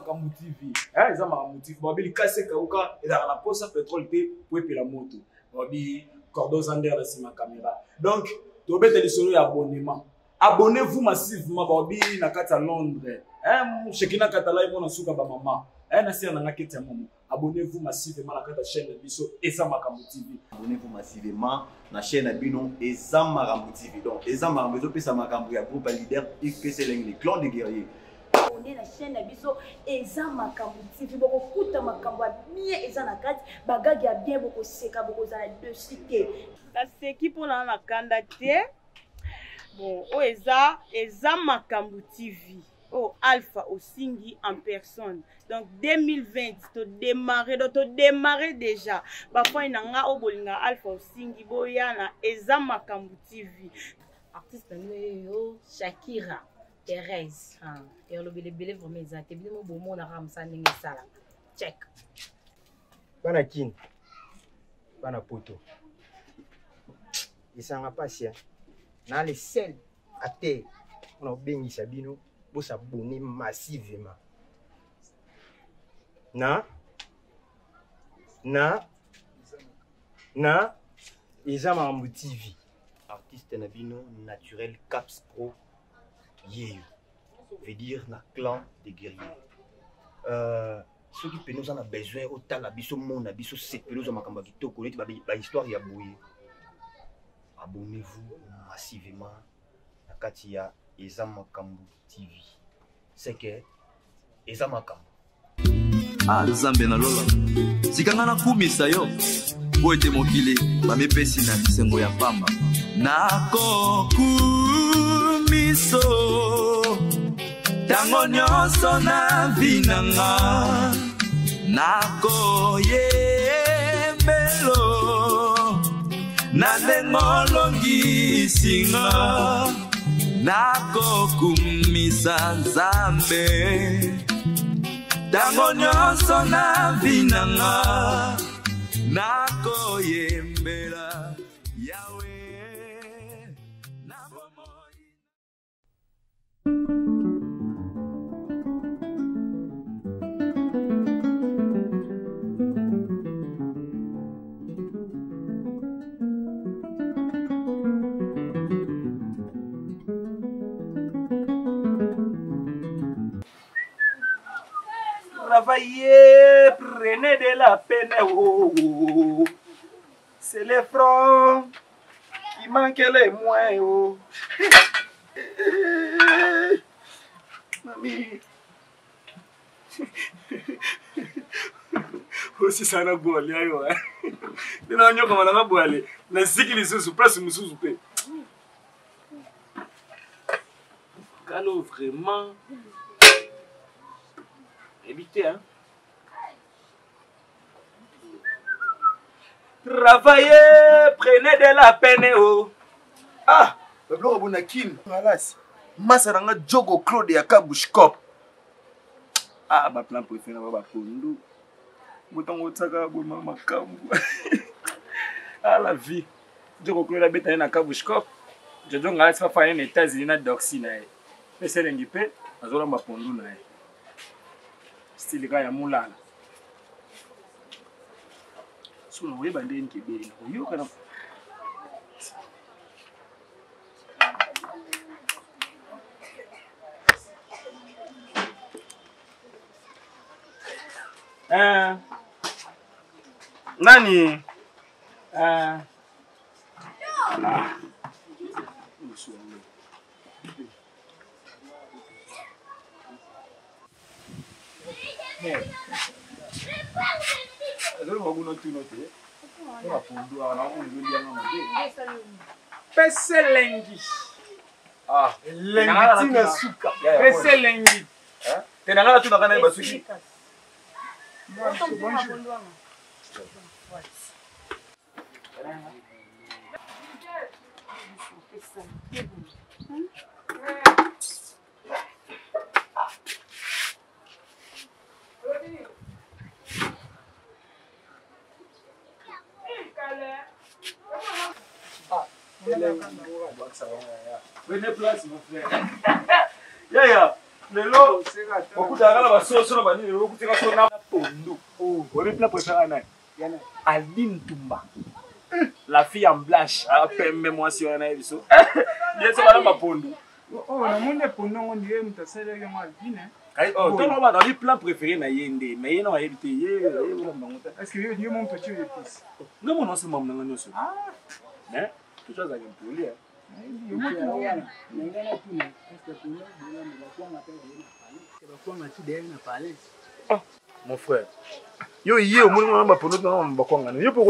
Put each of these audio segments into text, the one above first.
Makambo TV. Eh, eza Makambo TV. Babi likasi ekauka ezalaka na posa petrole te po epela moto. Babi cordon zander na nsima caméra. Donc, tobeta lisolo ya abonnement. Abonnez-vous massivement babi na kati ya Londres. Eh, Shekina Katalai mona suka ba mama. Eh, na sera na ngaketi ya momo. Abonnez-vous massivement na kati ya chaîne na biso Eza Makambo TV. Abonnez-vous massivement na chaîne na bino Eza Makambo TV. Donc Eza Makambo ezopesa makambo ya groupe ya leader UPC Leng, le clan des guerriers. Abonné na chaîne na biso Eza Makambo TV, bokokuta makambo ya bien eza na kati, bagage ya bien, bokoseka, bokozala dessus te. Naseki mpo na na kanda te. Bon, oyo eza Eza Makambo TV. Oh, Alpha Osingi en personne. Donc 2020, to démarrer, donc to démarrer déjà. Ba fani na nga o bolinga Alpha Osingi boya na Eza Makambo TV. Artiste na bino yo Shakira Thérèse. Ah, ya lobele bele vraiment eza te bino bomonaka mosala ndenge esalaka. Check. Bana Kin, bana Poto. Esanga pasi hein. Na le seul acteur mpona kobengisa bino bosabone massivement na na na Eza Makambo TV. Artiste na bino naturel Caps Pro yeyo veut dire na clan des guerriers. Soki pene oza na besoin otala biso mona biso sepele ozwa makambo ya kitoko neti ba histoire ya boye, abonnez-vous massivement na kati ya Eza Makambo TV. C'est que Eza Makambo. Ah, Nzambe na lola, tika nga nakumisa yo mpo ete mokili bamipesi na bisengo ya pamba. Nakokumiso tango nyonso na vi na nga, nakoyembelo na ndenge olongisi nga, nakokumisa Nzambe tango nyonso na vi na nga, nakoyembela Yawe na bomoi. Travaillez, prenez de la peine. Oh, oh, oh. C'est les francs qui manquent les moins. Oh. Mami. Osisa na bwale ayo. Nde na nyokama na bwale. Na ziki lisusu place mususu pe. Kalo vraiment. Évitez hein. Travaillez, prenez de la peine oh. Ah, babiloko bona kin. Malasi. Masa na nga Jogo Claude ya Kabushkop. Ah, ba plan préféré na ba pondu. Motango otsaka boma makambo. Ah la vie. Jogo Claude abeta ye na Kabushkop. Jojo ngalasi fafa ye na États-Unis na Doxy na ye. Pesa elengi pe azolamba pondu na ye. Style kaka ya mulala. Soki nakoyeba ndenge nini kebeli nakoyoka na Eh, nani eh, ah. Azoloba kuna tuna te mpona pondu awa naomona ezolianga mabe pese elengi ah, elengi ntina suka pese elengi te na ngai natunaka naye basuki Bonjour. Prenez place, mon frère. Yaya. Lelo okutaka na basoso na banini, lelo okutaka so na pondu. Oyebi plat préféré nani? Aldine Tumba. La fille en blanche, pembe mwasi wana na ye biso. Ye so bana bapondu. Oh, namoni nde pondu yango ndiye moto asalelaki yango Aldine. Oh, tolo ba dans plat préféré na ye nde, mais ye na ayebi te, ye ye wala bango te. Est-ce que yo yo mon petit épice? Nga mona osema mnanga nyonso. Mais toujours azalaka impoli, hein. Mon frère, yo ye omoni mwana bapono na bakwanga yo mpo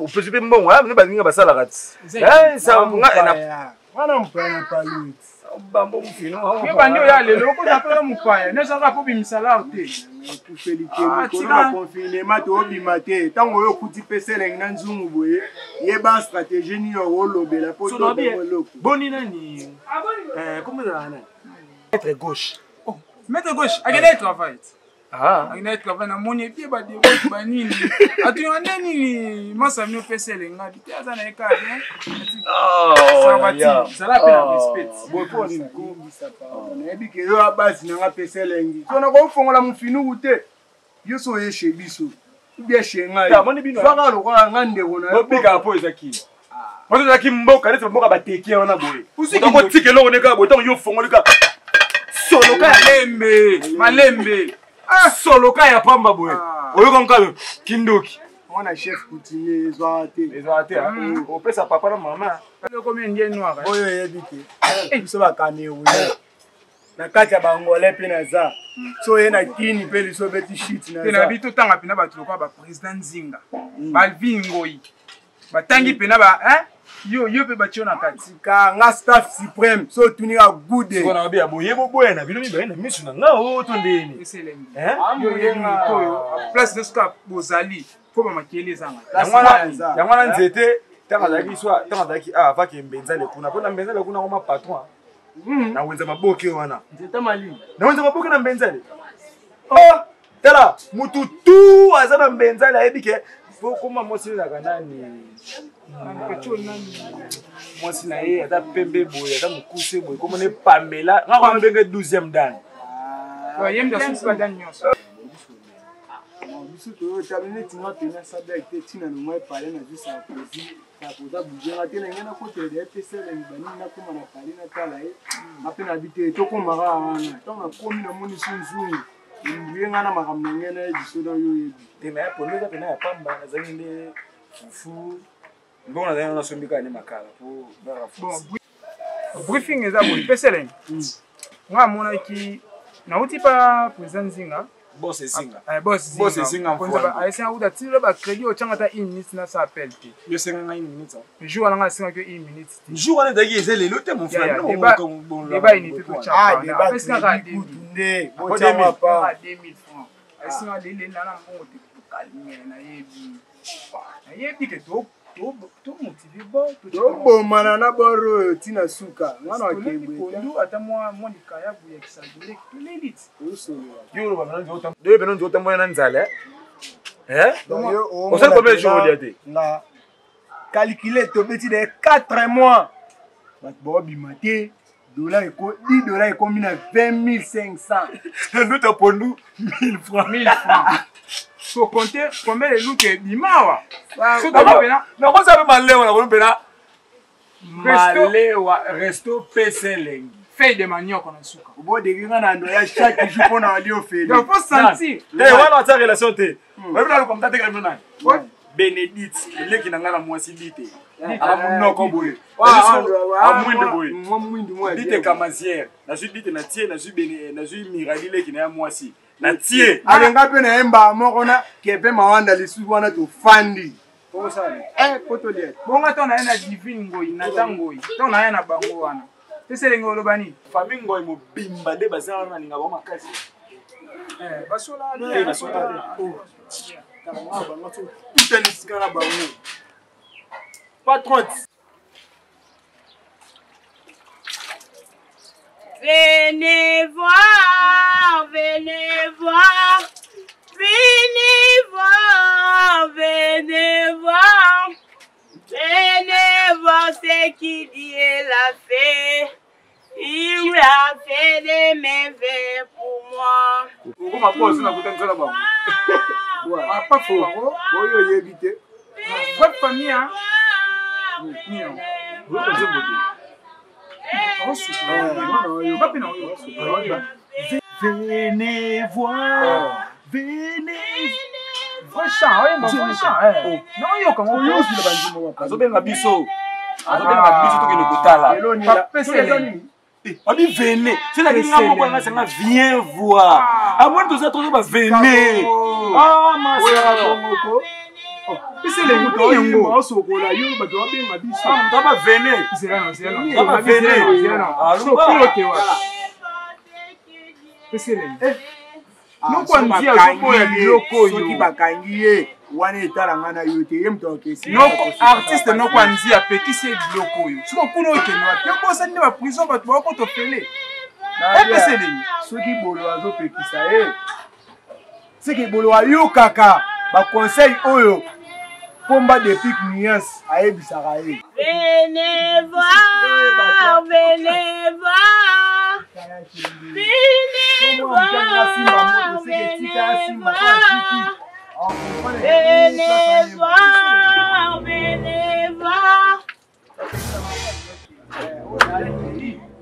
opesi mpe mbongo ne balinga basalaka ti wana mopaya na palut bambo mofino. Yo bandi oya lelo okoza mpe na mopaya nyonso kaka mpo bimisa lar te. Ekufeli te mikolo na confinement, toobima te. Ntango oyo okuti mpe selenge na nzungu boye, yeba stratégie nini olobela mpo tobongo eloko. Boni nani, kombo ezalaka nani, maître gauche? Maître gauche akendaki travail, akendaki travail. Namoni ebie badebote banini, atunga nde nini masa bino opesa elenga te, aza na ye kaka bien. Zala mpe na respect. Nayebi ke yo abasi nanga pesa elengi, so nakofongola mofinuku te. Yo so oye chez biso ubia chez ngai, zwaka lokola nga ndeko na yo. Bobikaka mpo ezaki po ezalaki mboka neti mboka bateki wana boye, otika eloko ne kaka boye. Ntango yo ofongoli kaka soloka ya malembe malembe, soloka ya pamba boye, oyoka nka kindoki. Mwana chef coutumier ezwaka te. Ezwaka te, opesa papa na mama. Okomi indien noir. Oyo oyebi te, biso bacamerounais na kati ya bangolais mpe naza so oye na kini mpe liso obeti shit. Mpe na bi totanga mpena bato lokola baprésident Nzinga, Balvin Ngoi, batangi mpena ba yo yo mpe batio na kati. Ka nga staff suprême, so otuni ka gude. Ya boye boboya na bino mibale na miso na nga o to ndeni. Yo yenga oyo place nyonso kaka bozali mpo bamakeli ezanga. Yango wana nzete ntango azalaki swa, ntango azalaki awa avaki mbenzale kuna, mpo na mbenzale kuna koma patron na wenza maboke wana. Nzete malini. Na wenza maboke na mbenzale. Oh, tala mutu tu aza na mbenzale ayebi ke po koma mwasi ezalaka nani, mwasi na ye aza pembe boye, aza mokuse boye, komona epamela nga koma benge 12e dan. Ye mutu asusi badani nyonso. Biso toyotala neti nga pena sablaki te, ntina na ngai pale nazwi Sarkozy. Sarkozy abujenga te na ngai, nakotela ye mpe selengi banini, nakóma na pale natala ye nga mpe nabi te, tokómaka wana. Ntango nakomi namoni so nzungu embuye ngai na makambo na ngai nayebi so na yo oyebi. Te, me pondu eza pena ya pamba, nazangi nde fufu. Mbongo nazangi, nasombi kaka nde makala po. Briefing eza boye mpe selenge nga amonaki nauti pa président Nzinga. Boss Ezinga. Boss. Boss Ezinga. Ayesinga kuta tilo bacrédit otyanga ata une minute nasa appel te. Yo senga ngai une minute? Jour wana nga asengaki yo une minute te. Jour wana ezalaki, eza lelo te, mon frère. Débat unité totyapesingaka nde botyama pa 2000 francs, ayesinga lele nana mbongo te, tokalme. Nayebi ke tomotive bo. Tobomana na bor oyo ntina suka nga na akebwe pondu ata mwa likayabu ya kisagile toleli ti. Yo pena nzo otambola na nzala, osali combien de jours olia te? Nga calcule, tobeti de 4 mois, bato baobima te, dollar eko 10 dollar ekomi na 20 500. Nduta pondu 1000 francs. 1000 francs, so compter combien de luke ebima awa? Nakosa mpe malewa, nakomi mpena malewa resto pese elengi. Feuille de manioko na suka. Obodeki nga na ndoya chaque jour mpo na ali ofele. Donc faut sentir. Te wana atia relation te, oyebi na lokomta te, kalino nani, Bénédicte eleki na ngai na mwasi dite ala monoko boye, amwinde boye, dite kamaziere. Nazwi dite na tie, nazwi Mirali leki na ya mwasi na tie. Alenga mpe na ye mbaa moko na kepe mawanda lisusu wana tofandi po tolia. Bongo to na ye na Divine Ngoi, Nata Ngoi, to na ye na bango wana pesa elengi oloba nini? Famille Ngoi mobimba nde baza wana, nalinga bango makasi. Basola. Basola. Tutani sika na bango patron. Venez voir, venez voir, venez voir, venez voir, venez voir ce qu'il l'a fait. Il l'a fait. Fais des merveilles pour moi. Okoma pose na kuta nzala bango. Papa fo boyo oyebi te. Vraie famille hein. Nino. Oyoka nzembo te. Venez voir, venez. Vrai chant, oui, vrai chant. Naoyoka ngo oyozila bandimo azobenga biso azobenga biso tokende kotala abi vene soki nga moko nanga sanga viens voir amoni toza tozo ba vene ah masakongoko yango osokola yo bato babenga biso moto ba vene ba vene noko anzi azoboya biloko oyo soki bakangi ye wana etala ngai na yo te ye moto akesi noko artiste noko anzi apekisi ye biloko oyo soki kuna okende wapi yo bosani nde baprison bato bakokota ofele epeseleni soki bolo azopekisa ye seke bolo ayokaka baconseil oyo pomba depuis nuance ayebisaka ye Venez voir, venez voir. Venez voir, venez voir. Venez voir, venez voir.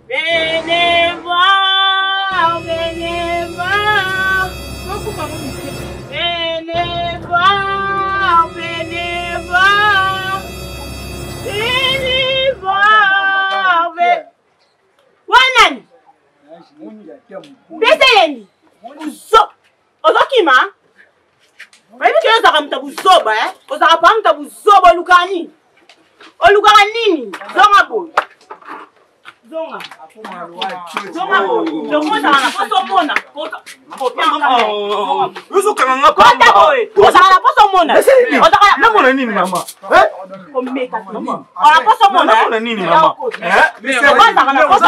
Venez voir, venez voir. Venez voir, venez voir. Venez voir, venez. Wanani? Pesa Buzo. Ozokima? Oyebi ke ozalaka moto ya buzoba, eh? Ozalaka pa moto ya buzoba, olukaka nini? Olukaka nini? Zonga boye. Zonga. Zonga boye. Longo ozalaka na poso omona. Ozokanga nga Kota boye. Ozalaka na poso omona. Ozalaka namona nini mama? Komeka. Ozalaka poso omona. Namona nini mama? Ozalaka na poso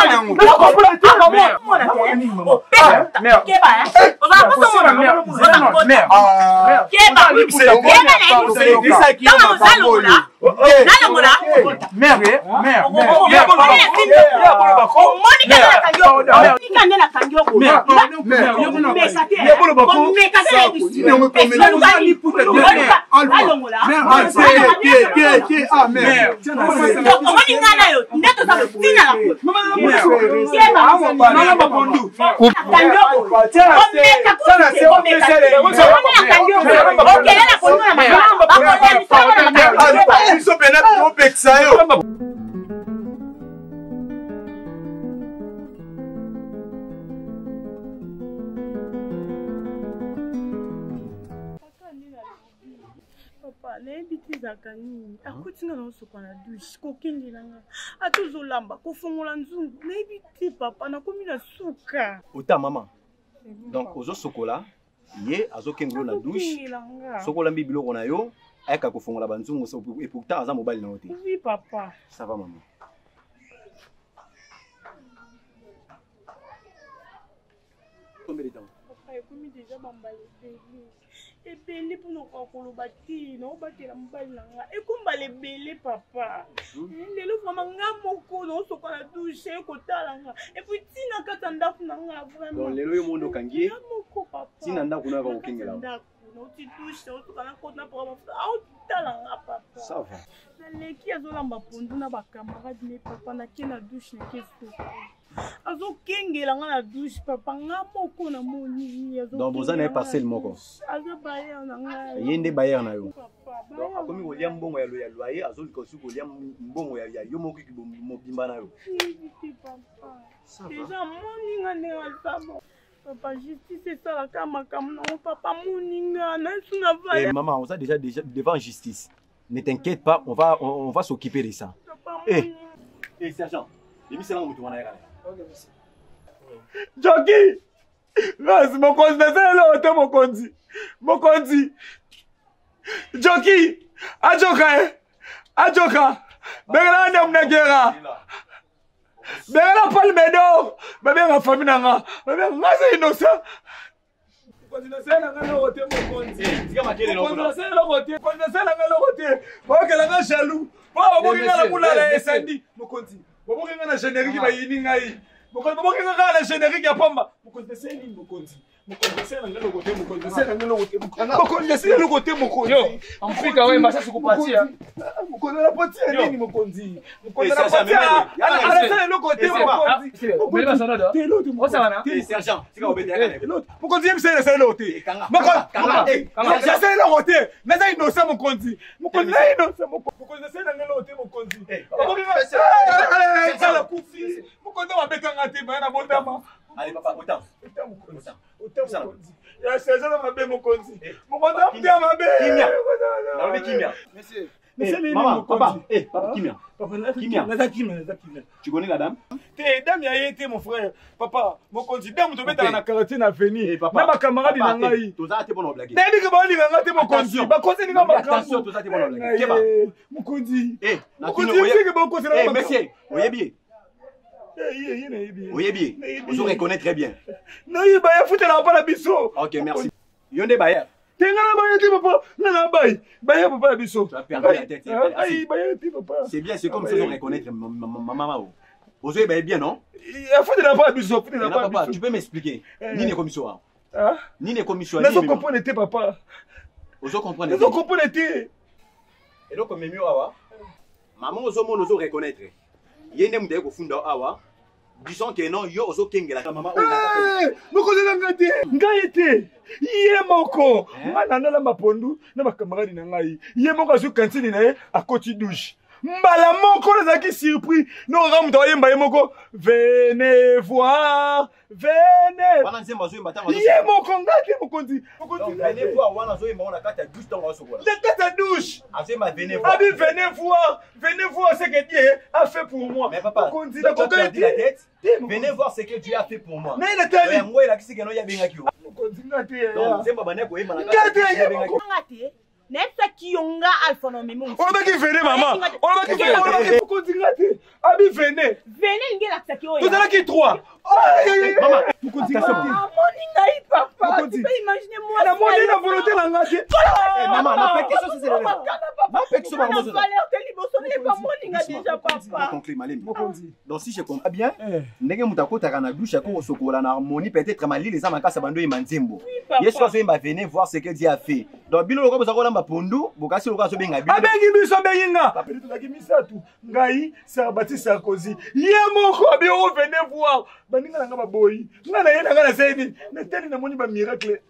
omona. Keba, ozalaka poso omona. Keba. Keba na ye. Ntango ozalongola. Nalongola. Omoni kaka nde nakangi yo komeka te omoni ngai na yo nde toza kotina na okelela konuna biso pena topekisa yo. Papa, nayebi te ezalaka nini akuti nga naosopa na douche kokengela nga ata ozolamba kofongola nzungu nayebi te papa nakomi na suka ota mama donc ozosokola ye azokengela na douche soki olambi biloko na yo ayaka kofongola banzungu et pourtant aza mobali na yo te. Oui papa. Ça va maman. Combien de temps? Papa, ekomi deja bambala ebele ebele mpona okoka koloba te naobatela mobali na nga ekombala ebele papa. Lelo vraiment nga moko naosoka na douche ekotala nga epuis ntina kati ya ndako na nga vraiment. Lelo yo mondo okangi ye moko papa ntina ndako nayo bakokengela ndako nauti douche naosoka na kota na poka mafuta aotala nga papa. Ça va. Naleki azolamba pondu na bacamarade ne papa nake na douche nake soka azokengela nga na douche papa nga moko namoni. Donc boza na ye parcelle moko? Aza bayer na ngai. Ye nde bayer na yo? Donc akomi kolia mbongo ya loyer, azoluka osi kolia mbongo ya yo moko mobimba na yo. Te papa, deja amoni nga ndenge aza bon papa. Justice esalaka makambo nango papa. Moninga nasu na vala. Maman, oza déjà devant justice. Ne t'inquiète pas, on va s'occuper de ça. Eh, eh sergent, bimisela moto wana yaka. Ok, merci. Joki! Ras, mokonzi nasala eloko te mokonzi. Mokonzi. Joki! Ajoka eh! Ajoka! Bengela nde munagera. Bengela Palme d'or. Babenga famille na nga. Babenga nga c'est innocent. Mokonzi nasala nga eloko te mokonzi. Mokonzi nasala eloko te. Mokonzi nasala nga eloko te. Bakela nga jaloux. Po baboki nga na mulala esandi. Mokonzi. Baboki nga na générique bayini ngai. Mokonzi babokenga kaka na générique ya pamba. Mokonzi esali nini mokonzi? Mokonzi esali na ngai eloko te, mokonzi esali na ngai eloko te. Mokonzi esali eloko te, mokonzi. Yo, amfika wewe masasi kupatia. Mokonzi anapatia nini mokonzi? Mokonzi Eh, sergent, anapatia meme, anasala eloko te mokonzi. Mele basanada. Te eloko te, mokonzi. Osala na? Eh, sergent tika obeta yaka na ye. Eloko te. Mokonzi yebisa ye nasala eloko te. Kanga, Mokonzi- kanga, eh, Mokonzi nasala eloko te. Naza innocent mokonzi. Mokonzi na innocent mokonzi. Mokonzi nasala na ngai eloko te mokonzi. Babokenga- Eh, eh, eh, kufi. Mokonzi abetanga te baya na botama. Allez, papa, autant. Ota mokonzi. Ota mokonzi. Ya sergent na mabe mokonzi. Mokonzi amtia mabe. Kimia. Mokonzi aza Nalobi mabe. kimia. Monsieur. Eh, Monsieur nini maman, mokonzi? papa, eh, papa, kimia. Papa, naza Kimia. naza kimia, naza kimia. Tu connais la dame? Te dame ya ye te mon frère. Papa, mokonzi dame tobetaka Ok. na quartier na avenir. Eh, papa. Na bakamaradi na Papa, eh, ngai. toza te mpona oblage. Nayebi ke baolinga nga te mokonzi. Attention. Bakonzi nga Attention, makambo. toza te mpona oblage. Eh, Keba. Mokonzi. Eh, na Mokonzi tino, oye- yebisi ke bakosela nga Eh, makambo. monsieur, oyebi ye? Eh, ye, ye nayebi ye. Oyebi ye? Nayebi Ozo ye. reconnaître très bien. Nayeba ye afutelaka mpa na biso. Ok, merci. Yo nde bayer. Te nga na baye te papa. Nga na baye. Baye papa ya biso. Tu as perdu la tête. Ah, Aïe, baye te papa. C'est bien, c'est comme si on reconnaître maman. Ozo yeba ye bien, non? Afutelaka mpa na biso, afutelaka Maintenant, mpa na papa, biso. tu peux m'expliquer? Eh. Nini ekomi so awa? Ah? Nini ekomi so awa? Nazo Nini ememi? comprendre te papa. Ozo comprendre Nazo te. comprendre te. Eloko ememi yo awa, mama ozomona ozo reconnaître. Ye nde moto aye kofunda yo awa. Disons que non, yo ozokengelaka mama oyo na kati. Eh, mokonzi na ngai te ngai te ye moko ngai nandalamba pondu na bakamaradi na ngai ye moko azwi kantine na ye akoti douche mbala moko nazalaki surpris nokaka moto ayemba ye moko venez voir venez Wana nzembo azoyemba ntango ye azosokola. moko ngai te mokonzi mokonzi Donc, ngai venez te. voir wana azoyemba ngo na kati ya douche ntango azosokola. na kati ya douche Azoyemba venez voir. abi venez voir venez voir ce que Dieu a fait pour moi. Mais papa, Mokonzi toi, tu as nakoka perdu la te. tête. Te, mokonzi. Venez voir ce que Dieu a fait pour moi. Naye natali. Yango elakisi ke no ye abengaki yo. Mokonzi ngai te. Donc nzembo abandaki koyemba na Ngai te kati ya douche, ye ye abengaki moko. Nga te nayebisaki yo nga alpha na omemi Olobaki venez mama. Olobaki venez, olobaki mokonzi ngai te. Abi venez. vene elingi elakisaki oyo Tozalaki 3. Mama, Mokonzi ngai te. amoni ngai papa Mokonzi. tu peux imaginer moi Namoni na volonté na ngai te. Eh, maman, napekisi yo sese lelo. Napekisi yo bango mosusu. valeur te liboso na ye bamoni nga déjà papa Conclure, malemi. Mokonzi. Donc si je comprends bien, Eh. ndenge moto akotaka na douche ako kosokola na harmonie peut-être malili eza makasi abandi oyemba nzembo. papa. Ye soki azoyemba venez voir ce que Dieu a fait. Donc bino lokola boza kolamba pondu, bokasi lokola azobenga bino. Abengi biso abengi nga. Pene tozalaki misato. Ngai Sarbati Sarkozy. Ye moko abi o venez voir. Baninga na nga baboyi. Nga na ye na nga nasali nini? Natali namoni ba miracle.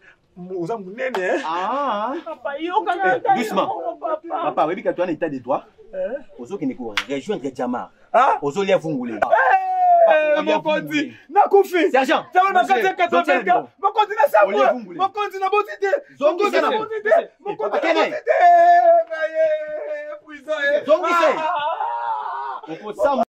Oza monene eh. Ah. papa yokanga Eh, doucement. papa Papa, oyebi ka toza na état de droit. Eh? Ozokende ko rejoindre Jamar. Ah? Ozolia vungule. Eh, Olia mokonzi vungule. nakufi Sergent, Zabala makasi ya Monsieur, 84 mokonzi na Olia sabwa vungule. mokonzi naboti te mokonzi Zongisa. naboti te mokonzi Papa, naboti te naye prison eh. Zongisa. Ah! Okosamba.